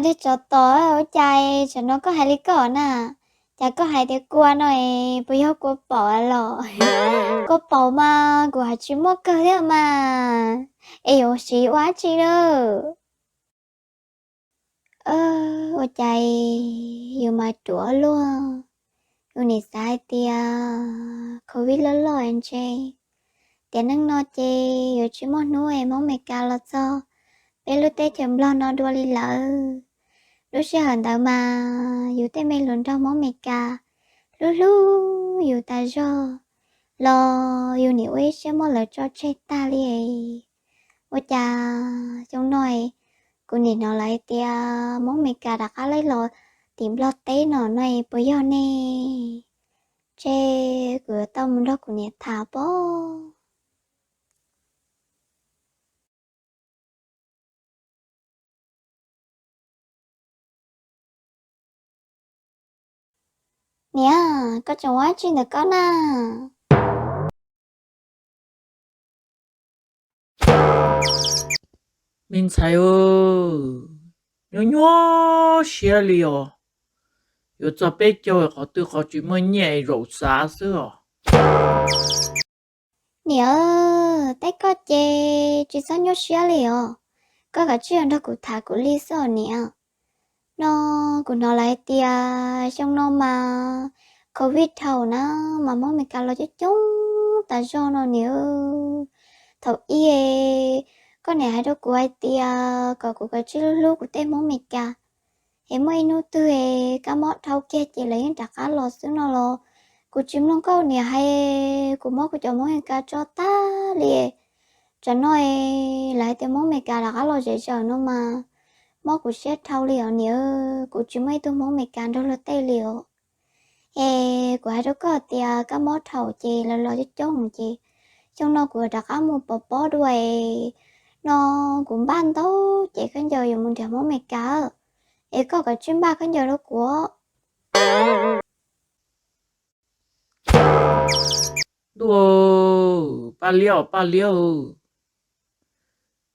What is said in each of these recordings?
Dej tsov tom, ua cas tsam no koj hais li koj na? Cas koj hais tias kua no es puas yog kua paum los? Kua paum mas kuv hais tsis muaj kawg thiab mas, es yuav siv ua dab tsi lawm? Ua cas yus mas ruam luaj, yus nim xav hais tias covid loj loj ntshe tiam neej no ces yuav tsis muaj hnub es Hmoob Amelikas los txog peb lub teb chaws Nplog no dua li lawm. Lub sij hawm ntawd mas yus tej me hluas nraug Hmoob Amelikas hlub hlub yus tas zog los yus nim ua ib siab muab lawv tso tseg tag li. Ua cas xyoo no kuv nim hnov lawv hais tias Hmoob Amelikas rov qab laij los tim Nplog teb no no puas yog ne? Ntshe kuv yuav tau mus nrog kuv niam tham pob. Niam, koj tseem ua dab tsi ntawm koj na? Me ntxhais, nyuaj nyuaj siab li os. Yuav txog peb caug qhov twg qhov tsis muaj nyiaj zaum xav xwb os. Niam, teb koj ces tsis txhob nyuaj siab li os. Koj kav tsij nrog kuv tham kuv li xwb os niam. No kuv hnov lawv hais tias xyoo no mas covid dhau na, mas Hmoob Amelikas los coob coob tas zog no niam. Thaum ub koj niam hais rau kuv hais tias kom kuv kav tsij hlub hlub kuv tej Hmoob Amelikas, es muaj ib hnub twg es kab mob dhau kiag ces lawv yeej rov qab los xwb no los. Kuv tsis mloog koj niam hais, kuv muab kuv cov Hmoob Amelikas tso tag li. Tsam no lawv hais tias Hmoob Amelikas rov qab los zem zaws no mas mob kuv siab dhau li os niam. Kuv tsis muaj ib tug Hmoob Amelikas nrog luag tej li os. Es kuv hais rau koj tias kab mob dhau ces lawv los coob coob ces xyoo no kuv rov qab mus pov pob dua es no kuv npaj ntau ces khaub ncaws yuav mus nrhiav Hmoob Amelikas, es koj kav tsij npaj khaub ncaws rau kuv. Ntuj, Paj Liab os Paj Liab,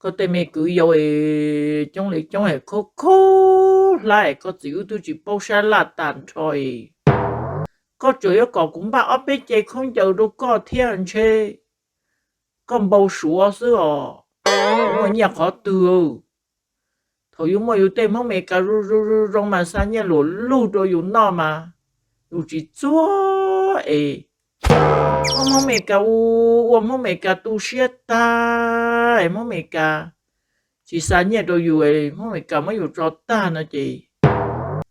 koj tej me kwv yau es coob li coob es khaub khaub hlab es koj txiv wb twb tsis paub sab laj tag nrho es koj tseem yuav kom kuv npaj ob peb ce khaub ncaws rau koj thiab ntshe koj npau suav xwb os. Muaj nyiaj qhov twg? Thaum yus muaj yus tej Hmoob Amelikas zoo zoo zoo mas xa nyiaj luam lug rau yus noj mas yus tsis txuag es muab Hmoob Amelikas ua, ua Hmoob Amelikas tu siab tag es Hmoob Amelikas tsis xa nyiaj rau yus, Hmoob Amelikas muab yus tso tag no ces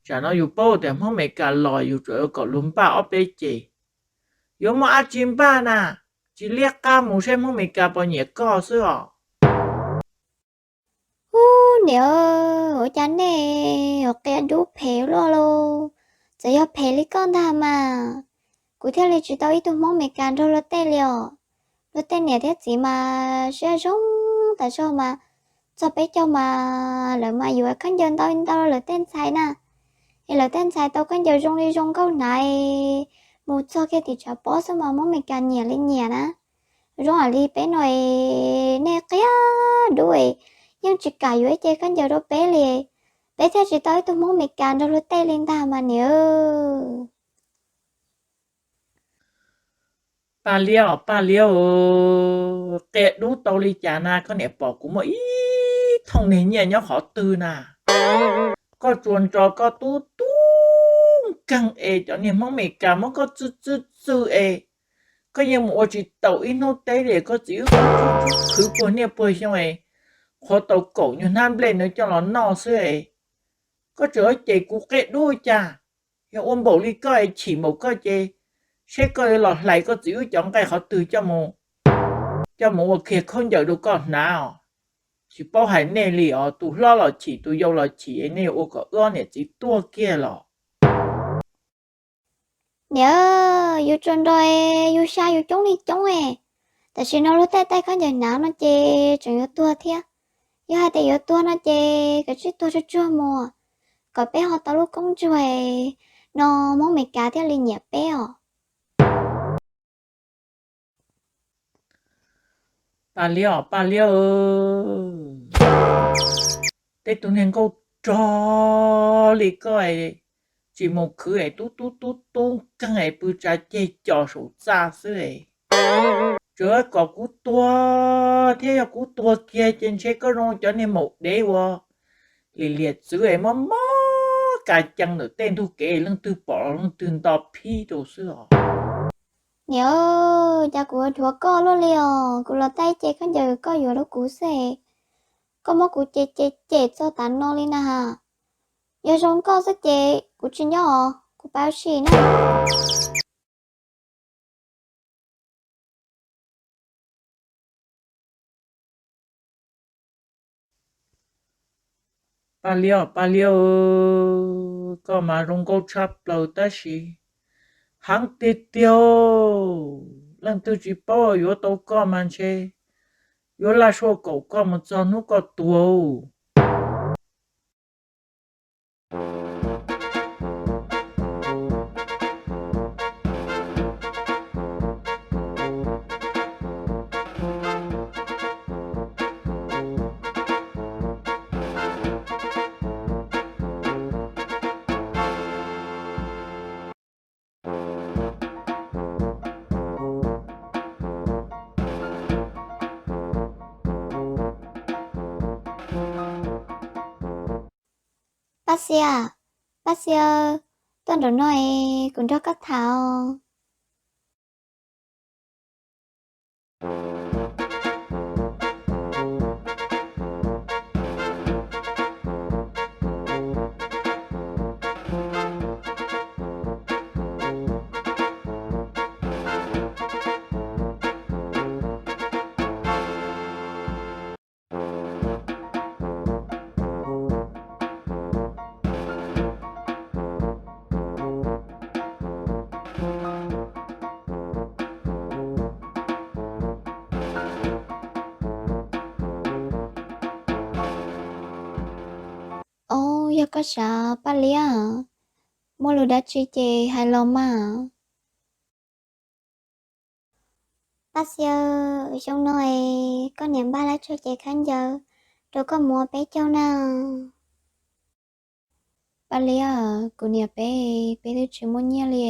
tsam no yus paub tias Hmoob Amelikas los yus tseem yuav kom luag npaj ob peb ce. Yuav muaj dab tsi npaj na, tsis liab qab mus saib Hmoob Amelikas puas nyiam koj xwb os. Ub niam, ua cas nej ua qia dub phem luaj lauj? Txawm yog phem li koj ntag mas kuv thiaj li tsis tau ib tug Hmoob Amelikas nrog luag tej li os. Luag tej niam thiab txiv mas siab zoo tas zog mas txog peb caug mas lawv mas yuav khaub ncaws ntau ntau lawv tej ntxhais na. Es lawv tej ntxhais tau khaub ncaws zoo li zoo nkauj hnav, mus txog kiag tim tshav pob xwb mas Hmoob Amelikas nyiam li nyiam na. Zoo li peb no es nej qia dub es yeej tsis kam yuav ib ce khaub ncaws rau peb li, peb thiaj tsis tau ib tug Hmoob Amelikas nrog luag tej li ntag mas niam. Paj Liab os Paj Liab, qia dub tau li cas na, koj niam pom kuv muaj ib thooj niag nyiaj nyob qhov twg na? Koj tsuas nrog koj tub tub nkeeg es cov niag Hmoob Amelikas muab koj txwj txwj txwj es koj yeej mus ua tsis taus ib hnub teb li, koj txiv wb khwv puag niaj puag xyoo es qhuav tau kaum nyuag hnab nplej nws coj los noj xwb es koj tseem yuav cem kuv qia dub cas? Yog ua npaum li koj es chim npaum koj ces seb koj yuav los hlais koj txiv wb cov nqaij qhov twg coj mus ua kiag khaub ncaws rau koj hnav os. Tsis paub hais nej li os, tus hlob los chim tus yau los chim es nej yuav ua kom wb ob niam txiv tuag kiag los? Niam, yus tsuas nrog yus xya yus coob li coob es, tam sim no luag tej tej khaub ncaws hnav no ces tseem yuav tuag thiab. Yog hais tias yuav tuag no ces kav tsij tuag tsuag tsuag mus, kom peb ho tau lub koob tsuag no Hmoob Amelikas thiaj li nyiam peb os. Paj Liab os Paj Liab, tej tug niag nkauj rog li koj, tsis mus khwv es tub tub tub tub nkeeg es pw tsa ceg co saum txaj xwb es. Tsuav kom kuv tuag thiab, yog kuv tuag kiag ces ntshe koj zoo cov niag maum dev uas liam liam txwv es mob mob ka cees ntawm tej ntug kev, leej twg pom los leej twg nto phib rau xwb os. Niam, cas kuv ua dhuav koj luaj li os, kuv los tab ib ce khaub ncaws koj yuav rau kuv xwb es koj muab kuv cem cem cem txog tav no li na has. Yog zoo koj xwb ces kuv tsis nyob os, kuv pab ua si na. Paj Liab, Paj Liab, koj mas zoo nkauj tshaj plaws tab sis heev tiag tiag, leej twg tsis paub yuav tau koj mas ntshe yuav laj suaj kaum koj mus txog hnub koj tuag. Paj Xia, Paj Xia, tuaj nraum no es kuv nrog koj tham os. Au, yog koj xav Paj Liab, muaj lus dab tsi ces hais los mas. Paj Xia, xyoo no es koj niam npaj lawv txoj ces khaub ncaws rau koj mus ua peb caug na. Paj Liab, kuv niam peb, peb twb tsis muaj nyiaj li.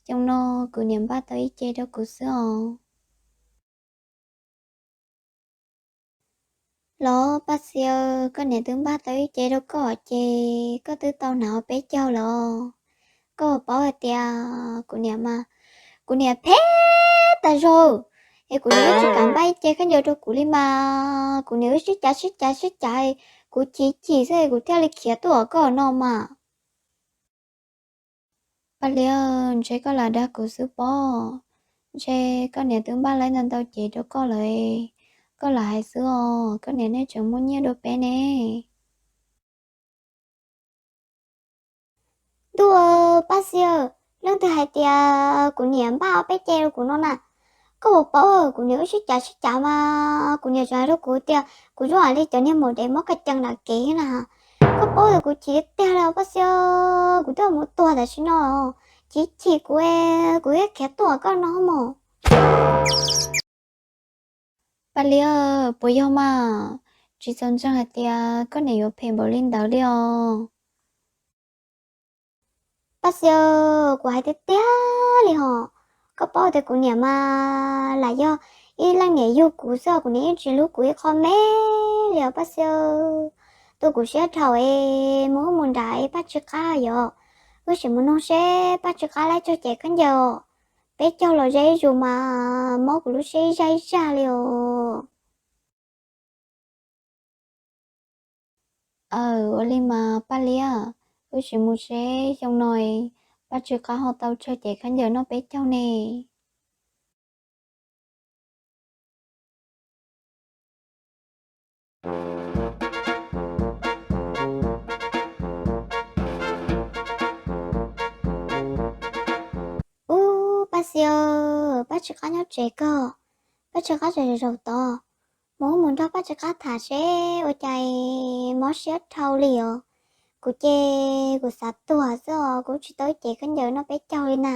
Xyoo no kuv niam npaj tau ib ce rau kuv xwb os. Los Paj Xia, koj niam twb npaj tau ib ce rau koj ces koj twb tau hnav ua peb caug los. Koj puas paub hais tias kuv niam mas, kuv niam phem tas zog, es kuv niam tsis kam npaj ib ce khaub ncaws rau kuv li mas kuv niam wb sib cav sib cav sib cav, kuv chim chim xwb kuv thiaj li khiav tuaj koj no mas. Paj Liab, ntshe koj lam dag kuv xwb pob, ntshe koj niam twb npaj lawv ntau ntau cev rau koj lawm, koj lam hais xwb os, koj niam nej tseem muaj nyiaj dua peb ne. Ntuj, Paj Xia, leej twg hais tias kuv niam npaj ob peb ce rau kuv no na? Koj puas paub kuv niam wb sib cav sib cav mas kuv niam tseem hais rau kuv tias kuv zoo li cov niag maum dev mob ka cees nram kev na. Koj paub tias kuv chim tiag tiag li Paj Xia, kuv twb mus tuag tam sim no, chim chim kuv, kuv thiaj khiav tuaj koj no mog. Paj Liab, puas yog mas? Tsis txaus ntseeg hais tias koj niam yuav phem npaum li ntawd li os. Paj Xia, kuv hais tiag tiag li hos, koj paub tias kuv niam mas lam yog ib leej niam yug kuv xwb, kuv niam yeej tsis hlub kuv ib qho me li os Paj Xia. Tus kuv siab dhau es mus wb mus nram Paj Tsw Qab yom, wb sim mus noog seb Paj Tsw Qab lawv txoj ces khaub ncaws peb caug los ze ib zus mas mob kuv lub siab ib zaj ib zaj li os. Aw, ua li mas Paj Liab, wb sim mus seb xyoo no Paj Tsw Qab ho tau txoj ces khaub ncaws noj peb caug ne. Ub, Paj Xia, Paj Tsw Qab nyob tsev kawg, Paj Tsw Qab tseem zaum tod, mus wb mus nrog Paj Tsw Qab tham seb ua cas mob siab dhau li os. Kuv ces kuv xav tuag xwb os, kuv tsis tau ib ce khaub ncaws noj peb caug li na.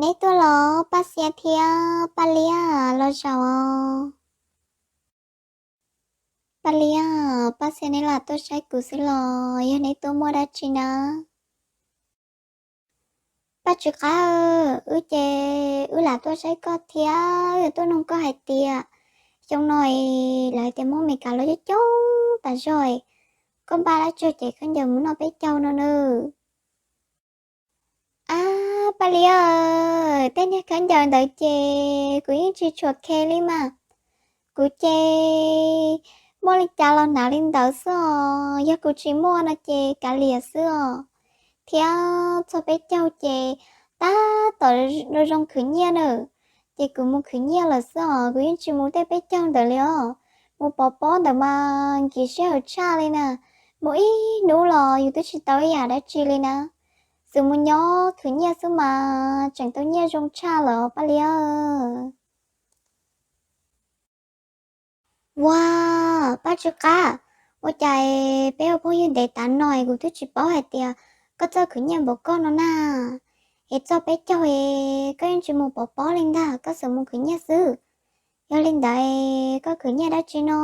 Neb tuaj los Paj Xia thiab Paj Liab los zaum os. Paj Liab, Paj Xiab neb lam tuaj saib kuv xwb los yog neb tuaj muaj dab tsi na? Paj Tsw Qab, wb ces wb lam tuaj saib koj thiab wb tuaj nug koj hais tias xyoo no es lawv hais tias Hmoob Amelikas los coob coob tas zog es koj npaj dab tsi ces khaub ncaws mus noj peb caug no nawb. Ab Paj Liab, tej niag khaub ncaws ntawd ces kuv yeej tsis tshua care li mas. Kuv ces muaj li cas los hnav li ntawd xwb os, yog kuv tsis muaj no ces kav liam xwb os. Thiab txog peb caug ces tab tom zoo khwv nyiaj na, ces kuv mus khwv nyiaj lawm xwb os, kuv yeej tsis mus tej peb caug ntawd li os. Mus pov pob ntawd mas nkim sij hawm tshaj li na, mus ib hnub los yus twb tsis tau ib yam dab tsi li na. Xwb mus nyob khwv nyiaj xwb mas tseem tau nyiaj zoo tshaj lawm Paj Liab. Ua, Paj Tsw Qab, ua cas peb ua phooj ywg ntev tas no es kuv twb tsis paub hais tias koj txawj khwv nyiaj npaum koj no na. Es txog peb caug es koj yeej tsis mus pov pob li ntag, koj xwb mus khwv nyiaj xwb. Yog li ntawd koj khwv nyiaj dab tsi no?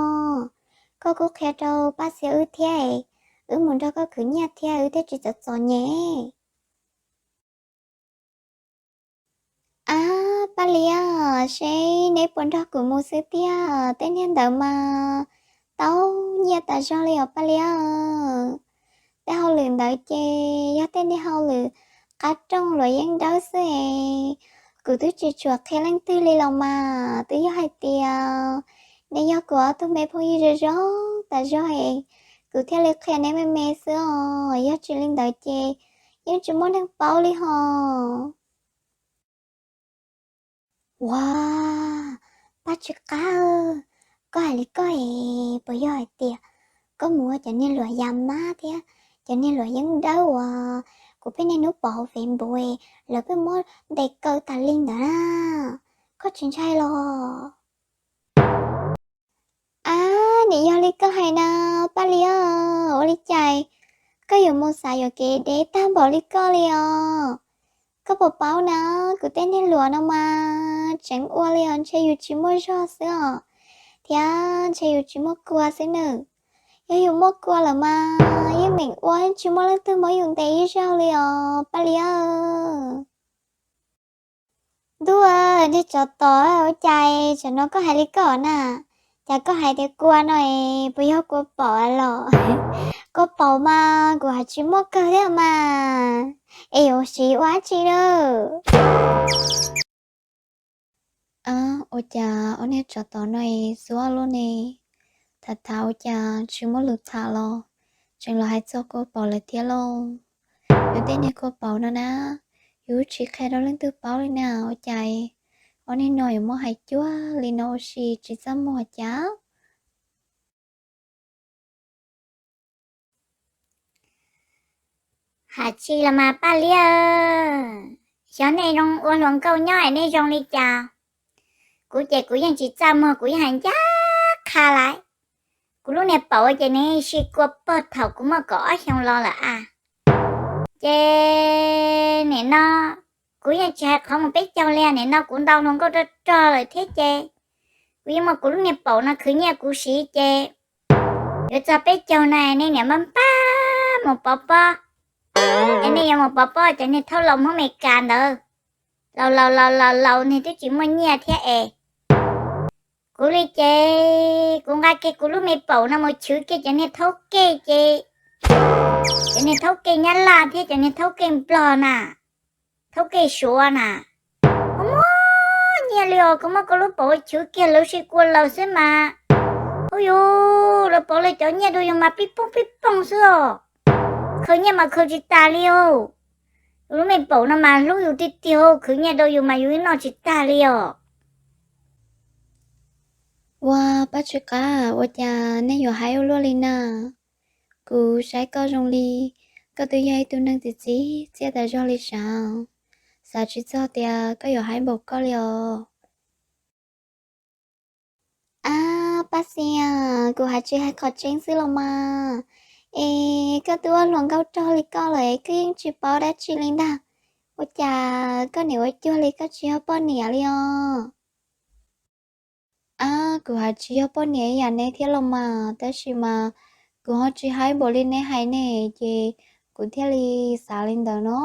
Koj kuj qhia rau Paj Xiab wb thiab, wb mus nrog koj khwv nyiaj thiab wb thiaj tsis txom txom nyem. Ab Paj Liab, seb neb puas nrog kuv mus xwb tiag, tej niag ntawd mas tau nyiaj tas zog li os Paj Liab. Tej hauj lwm ntawd ces yog tej niag hauj lwm qab rooj luam yeeb dawb xwb es kuv twb tsis tshua qhia leej twg li los mas, twb yog hais tias neb yog kuv ob tug me phooj ywg zoo zoo tas zog es kuv thiaj li qhia neb me me xwb os, yog tsis li ntawd ces yeej tsis muaj neeg paub li hos. Ua, Paj Tsw Qab, koj hais li koj es puas yog hais tias koj mus ua cov niag luam yas mab thiab cov niag luam yeeb dawb uas kuv pheej niaj hnub pom hauv Facebook lawv pheej muab ntes kaw tas li ntawd na, koj tsis ntshai los? Ab, nim yog li koj hais na Paj Liab, ua li cas koj yuav mus xav yuam kev dev tag npaum li koj li os? Koj puas paub na, kuv tej niag luam no mas tseev ua li os ntshe yus tsis muaj zog xwb os, thiab ntshe yus tsis muaj kua xwb nawb. Yog yus muaj kua lawm mas yeej meem ua, tsis muaj leej twg muab yus ntes ib zaug li os Paj Liab. Ntuj, niag tsov tom, ua cas tam no koj hais li koj na? Cas koj hais tias kua no es puas yog kua paum los? Kua paum mas kuv hais tsis muaj kawg thiab mas, es yuav siv ua dab tsi lawm? Ab, ua cas ob niag tsov tom no es xuab luaj ne? Tham tham ua cas tsis muaj lus tham los tseem los hais txog kua paum lawm thiab lauj. Yus tej niag kua paum no na, yus tsis qhia rau leej twg paub li na, ua cas ob niag no yuav muab hais cuag li no ua si tsis txaj muag cas? Hais tsis los mas Paj Liab, xyov nej zoo ua hluas nkauj nyob es nej zoo li cas. Kuv ces kuv yeej tsis txaj muag, kuv yeej hais ncaj qha lawm. Kuv lub niag paum ces nws sib kua pog thaum kuv muaj kaum ob xyoo los lawm a. Ces nim no kuv yeej tsis hais qhov mus peb caug li, nim no kuv ntau hluas nkauj rog rog lawm thiab ces kuv yeej muaj kuv lub niag paum no khwv nyiaj kuv siv ces yuav txog peb caug na nej niam npaj npaj mus pov pob. Es nej yuav mus pov pob cov niag thaub laus Hmoob Amelikas ntawd, laus laus laus laus laus nws twb tsis muaj nyiaj thiab es. Kuv li ces kuv nqa kiag kuv lub me paum no mus chwv kiag cov niag thaub kej ces, cov niag thaub kej Nyab Laj thiab cov niag thaub kej Nplog na, thaub kej Suav na, muaj muaj nyiaj li os. Kuv muab kuv lub paum chwv kiag lawv sib kua laws xwb mas, ub yus, lawv pauv lawv cov nyiaj rau yus mas pib pooj pib pooj xwb os. Khaws nyiaj mas khaws tsis tas li os. Yus lub me paum no mas hlub yus tiag tiag, khwv nyiaj rau yus mas yus noj tsis tag li os. Ua, Paj Tsw Qab, ua cas nej yuav haib ua luaj li na? Kuv saib koj zoo li koj twb yog ib tug neeg txiv txiv txiaj tas zog li sav, xav tsis txog tias koj yuav haib npaum koj li os. Ab, Paj Xiab, kuv hais tsis hais qhov tseeb xwb los mas. Es koj twb ua hluas nkauj rog li koj lawm es koj yeej tsis paub dab tsi li ntag. Ua cas koj niam ua cuag li koj tsis yog poj niam li os? Ab, kuv hais tsis yog poj niam ib yam neb thiab los mas, tab sis mas kuv ho tsis haib npaum li neb hais ne, ces kuv thiaj li xav li ntawd no.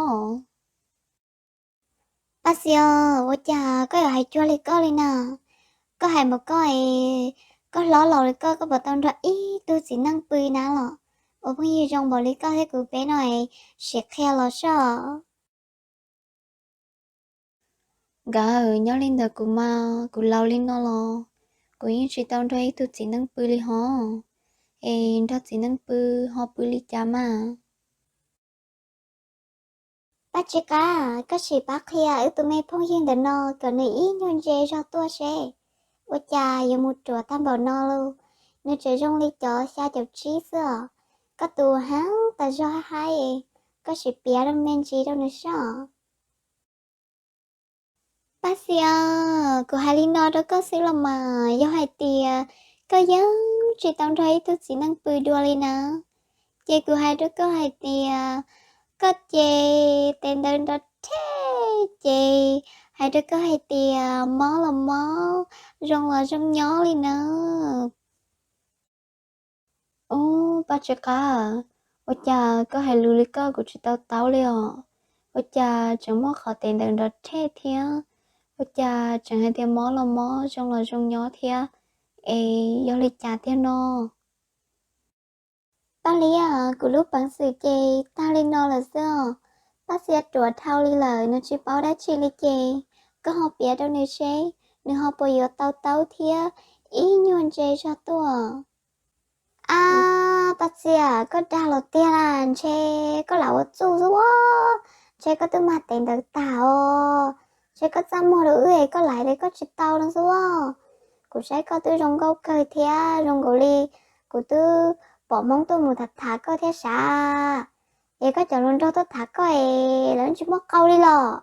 Paj Xia, ua cas koj yuav hais cuag li koj li na? Koj hais npaum koj es, koj hlob laus li koj, koj puas tau nrog ib tug txiv neej pw na los? Ua phooj ywg zoo npaum li koj thiab kuv peb no es, sim qhia los saib. Nkawd nyob li ntawd kuv mas kuv laus li no los kuv yeej tsis tau nrog ib tug txiv neej pw li hos. Es nrog txiv neej pw ho pw li cas mas? Paj Tsw Qab, koj sim pab qhia wb tus me phooj ywg ntawm no kom nws ib nyuag ntse zog tuaj seb. Ua cas yuav mus ruam tag npaum no lauj? Nws tseem zoo li cov xya caum tsib xwb os. Koj tus heev tas zog haib haib, koj sim piav rau me ntsis rau nws saib os. Paj Xia, kuv hais li no rau koj xwb los mas, yog hais tias koj yeej tsis tau nrog ib tug txiv neej pw dua li na, ces kuv hais rau koj hais tias koj ces tes ntawd nrov rhe, ces hais rau koj hais tias mob los mob, zoo los zoo nyob li na. Ub, Paj Tsw Qab, ua cas koj hais lus li koj kuv tsis tau taub li os? Ua cas tseem muaj qhov tes ntawd nrov rhe thiab? Ua cas tseem hais tias mob los mob, zoo los zoo nyob thiab? Es yog li cas tiag no? Paj Liab, kuv lub peev xwm ces tag li no lawm xwb os. Paj Xia ruam dhau li lawm, nws tsis paub dab tsi li ces koj ho piav rau nws seb nws ho puas yuav tau taub thiab ib nyuag ntse zog tuaj. Ab, Paj Xia, koj dag los tiag na, ntshe koj lam ua txuj xwb as. Ntshe koj twb mag tes ntawd tag os. Ntshe koj txaj muag rau wb es koj laiv li koj tsis tau no xwb as. Kuv saib koj twb zoo nkauj kawg thiab zoo nkaus li kuv twb pom hmoob tuaj mus tham tham koj thiab sav. Es koj cov hluas nraug tuaj tham koj es lawv tsis muaj qau li los?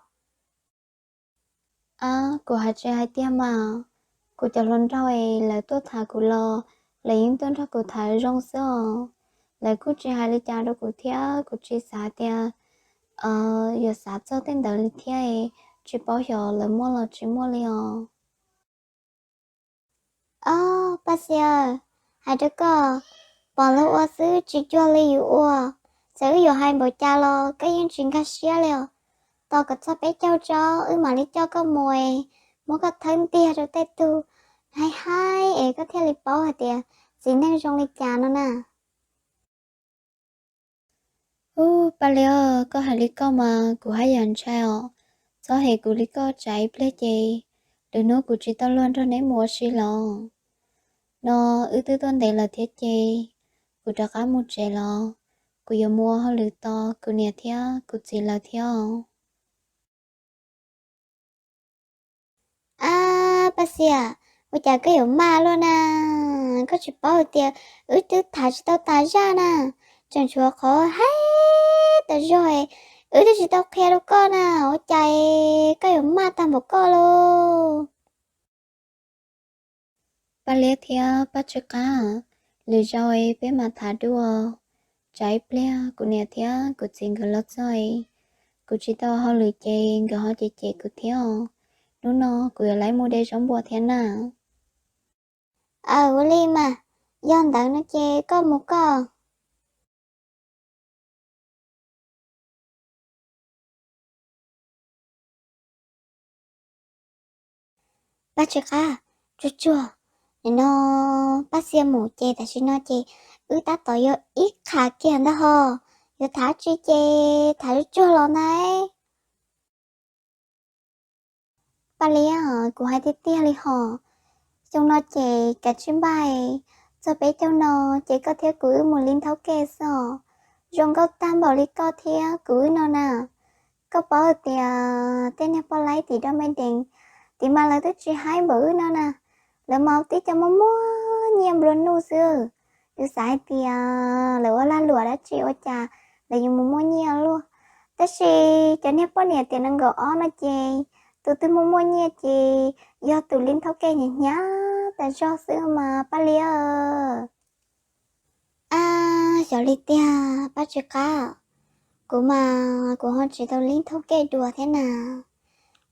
Ab, kuv hais tsis hais tiag mas, kuv cov hluas nraug es lawv tuaj tham kuv los lawv yeej tuaj nrog kuv tham zoo xwb os. Lawv kuj tsis hais li cas rau kuv thiab, kuv tsis xav tias yuav xav txog tej ntawd li thiab, tsis paub xyov lawv muaj los tsis muaj li os. Ob, Paj Xia, hais rau koj, pom luag ua xwb tsis cuag li yus ua. Txawm wb yuav hais npaum cas los koj yeej tsis nkag siab li os. Tos kom txog peb caug tso wb mam li coj koj mus es muab koj thawb ntiag rau tej tug haib haib es koj thiaj li paub hais tias txiv neej zoo li cas no na. Ub, Paj Liab, koj hais li koj mas kuv haj yam ntshai os. Txhob hem kuv li koj, tsam ib pliag ces lwm hnub kuv tsis tau luag nrog neb mus ua si los. No wb twb tuaj ntev lawm thiab ces kuv rov qab mus tsev los, kuv yuav mus ua hauj lwm tos kuv niam thiab kuv txiv lawv thiab os. Ab, Paj Xia, ua cas koj yuav maj luaj na? Koj tsis paub hais tias wb twb tham tsis tau tas zaj na, tseem tshuav qhov haib tas zog, wb twb tsis tau qhia rau koj na, ua cas koj yuav maj tag npaum koj lauj? Paj Liab thiab Paj Tsw Qab, lwm zaus peb mam tham dua. Tsam ib pliag kuv niam thiab kuv txiv nkawd los txog, kuv tsis tau hauj lwm ces nkawd ho cem cem kuv thiab os. Hnub no kuv yuav lawv mus de zaub npua thiab na. Aw, ua li mas, yog ntawd no ces koj mus koj. Paj Tsw Qab, tsuag tsuag, nim no Paj Xia mus ces tam sim no ces wb tab tom yog ib qham kiag ntag ho, yuav tham tsi ces tham tsuag tsuag los ntag. Paj Liab, kuv hais tiag tiag li hos, xyoo no ces kav tsij npaj, txog peb caug no ces koj thiab kuv wb mus li nthab kej xwb os. Zoo nkauj tag npaum li koj thiab kuv wb no na. Koj paub tias tej niag poj laib tim Dom Pej Dees tim mas lawv twb tsis haib npaum wb no na. Lawv mas tib co muaj muaj nyiaj nplua nuj xwb. Yus xav hais tias lawv ua lag luam dab tsi ua cas lawv yuav mus muaj nyiaj luaj. Tab sis cov niag poj niam tiam nees nkaum ob no ces tus twg muaj muaj nyiaj ces yog tus li nthab kej hnyav hnyav tas zog xwb mas Paj Liab. Ab, xyov li tiag Paj Tsw Qab, kuv mas kuv ho tsis tau li nthab kej dua thiab na.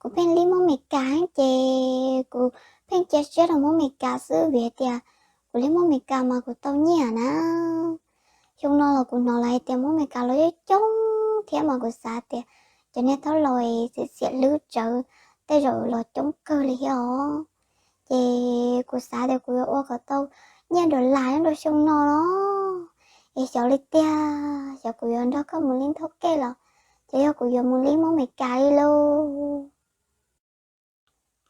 Kuv pheej li muaj Mes Kas heev ces kuv pheej cia siab rau Hmoob Amelikas xwb vim hais tias kuv li Hmoob Amelikas mas kuv tau nyiaj na. Xyoo no los kuv hnov lawv hais tias Hmoob Amelikas los coob coob thiab mas kuv xav tias cov niag thaub laus xiam xiam hlwb tsawv tej zaum los coob kawg li thiab os. Ces kuv xav tias kuv yuav ua kom tau nyiaj dollar nyob rau xyoo no los es xyov li tiag, xyov kuv yuav nrog koj mus li thaub kej los ces yog kuv yuav mus li Hmoob Amelikas li lauj.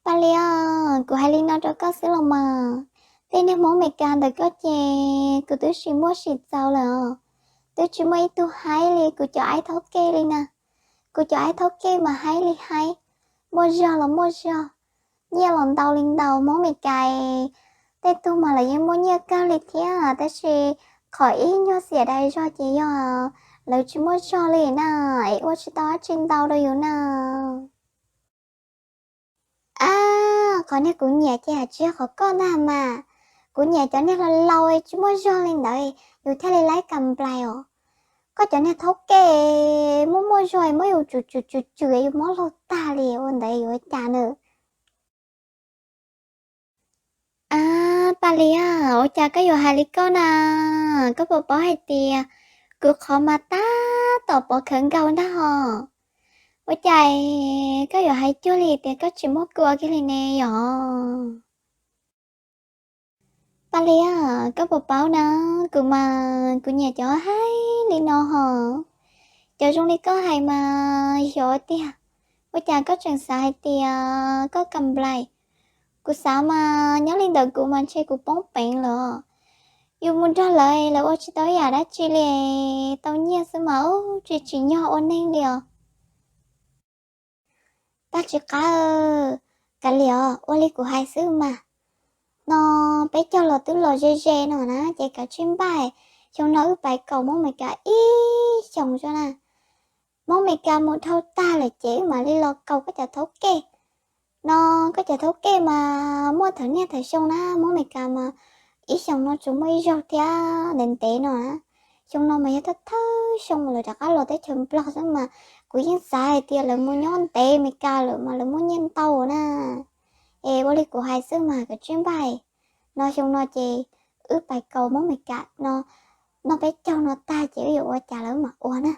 Paj Lis, kuv hais li no rau koj xwb los mas, tej niag Hmoob Amelikas ntawm koj ces kuv twb sim muaj sim txaus lawm os. Twb tsis muaj ib tug haib li kuv cov aib thaub kej li na. Kuv cov aib thaub kej mas haib li haib, muaj zog los muaj zog, nyiaj los ntau li ntau. Hmoob Amelikas tej tug mas lawv yeej muaj nyiaj kawg li thiab tab sis qhov ib nyuag xiam dai zog ces yog lawv tsis muaj zog li na, es ua tsis tau dab tsi ntau rau yus na. Ab, qhov niag kuv nyiam ces hais tsis yog qhov koj ntag mas. Kuv nyiam cov niag laus laus tsis muaj zog li ntawd, yus thiaj li laib kam nplais os. Koj cov niag thaub kej muaj muaj zog muab yus tsum tsum tsum tsum yus mob laug tag li, ua ntawd yuav ua cas na? Ab, Paj Lis, ua cas koj yuav hais li koj na? Koj puas paub hais tias kuv qhov mas tab tom pov khawv nkaus ntag hos. Ua cas koj yuav hais cuag li tias koj tsis muab kuv ua kiag li ne yom? Paj Lis, koj puas paub na, kuv mas kuv nyiam cov haib li no hos. Cov zoo li koj hais mas xyov tiag, ua cas koj tseem xav hais tias koj kam nplais. Kuv xav mas nyob li ntawd kuv mas ntshe kuv poob peev lawm. Yus mus nrog lawv, lawv ua tsis tau ib yam dab tsi li, tau nyiaj xwb mas ub tsis tsim nyog ua neeg li os. Tag tsis qab, kav liam os, ua li kuv hais xwb mas. No peb caug los twb los ze ze no na ces kav tsij npaj, xyoo no wb pais kaus Hmoob Amelikas ib xyoos tso na. Hmoob Amelikas mus dhau tag lawm ces wb mam li los kaus koj cov thaub kej. No koj cov thaub kej mas muaj thawm niaj thawm xyoo na, Hmoob Amelikas mas ib xyoos no tsuas muaj ib zaug thiab ntev ntev no na. Xyoo no mas yog thawj thawj xyoo lawv rov qab los teb chaws Nplog xwb mas kuv yeej xav hais tias lawv mus nyob ntev Amelikas lawm mas lawv muaj nyiaj ntau na. Es ua li kuv hais xwb mas kav tsij npaj. No xyoo no ces wb pais kaus Hmoob Amelikas no, noj peb caug no tag ces wb yuav ua cas lawv mam ua na.